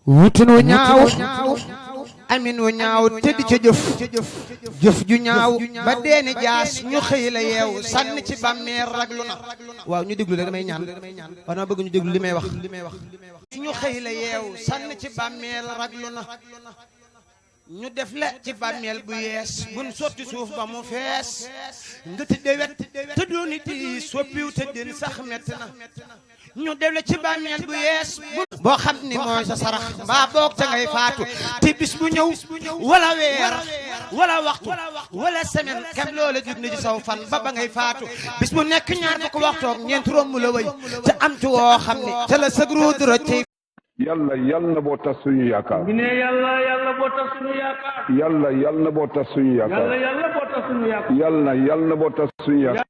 wutinu ñaaw aminu ñaaw tëdd ca jëf ju ñaaw ba deeni jaas ñu xëy la yeew sànni ci bàmmeel raglu na waaw ñu déglu rek damay ñaan war naa bëgg ñu déglu li may wax ñu xëy la yeew sànni ci bàmmeel raglu na ñu def la ci bàmmeel bu yees buñ sotti suuf ba mu fees nga tëddee wet tëddoo nit yi soppiw tëddeen sax metti na ñu def la ci bàmmeel bu yees boo xam ni mooy sa sarax mbaa boog ca ngay faatu te bis bu ñëw wala weer wala waxtu wala semaine kam loola jug na ci saw fan ba ngay faatu bis bu nekk ñaar fukk waxtoog ñeent romb la wëy te am ci woo xam ni ca la sëgru dura ci yàlla na boo tas suñu yaakaar. ñu ne yàlla boo tas suñu yaakaar. yàlla na boo tas suñu yaakaar. yàlla boo tas suñu yaakaar. yàlla na boo tas suñu yaakaar.